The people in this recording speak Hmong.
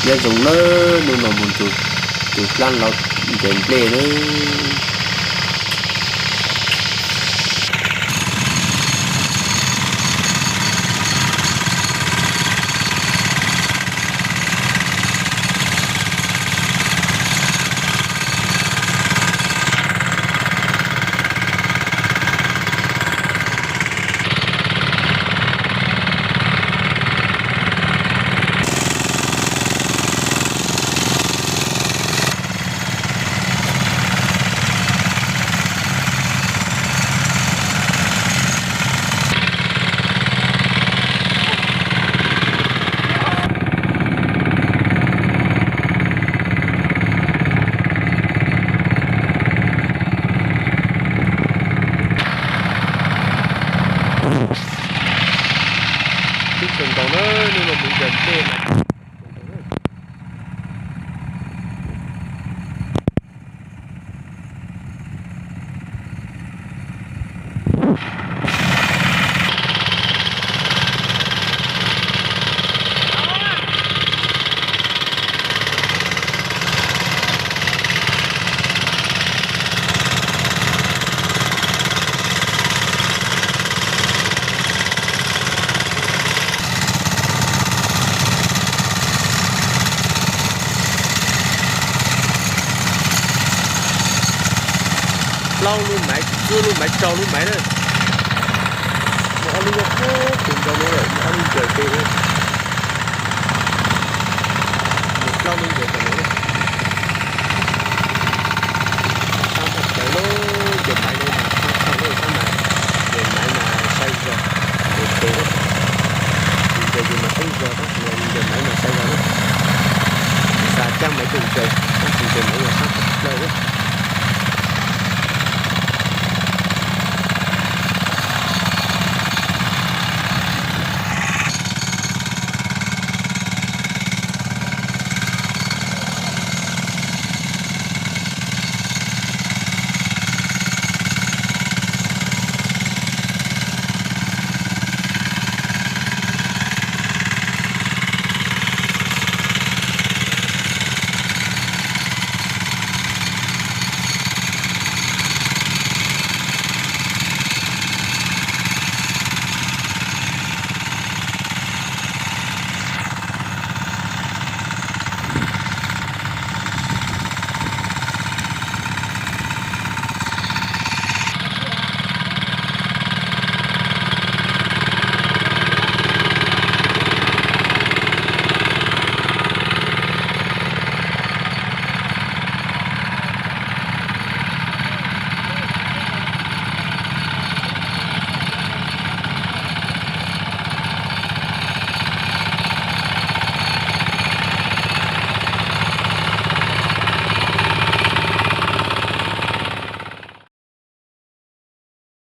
Nyob zoo nawb, hnub no mus tus hlab laus ncaws nplej nawb. Tib tsoom nkaus na, hnub no mus ncaws nplej mas. Plaub lub maiv, tsib lub maiv, rau lub maiv na. Muaj ob lub nyob puag tim nraud no lawm, muaj ob lub ncaws pem no. Muaj plaub lub ncaws tom no. Qab npaj plaws lub ncaws maiv no mas qab tshaj lub qab mas, ncaws maiv mas saib zog, ncaws pem lub, ncaws yus mas poob zog tab sis ncaws maiv mas saib zog lub. Xav cab maiv tuaj ncaws tab sis ncaws maiv mas sab tag plaws lub.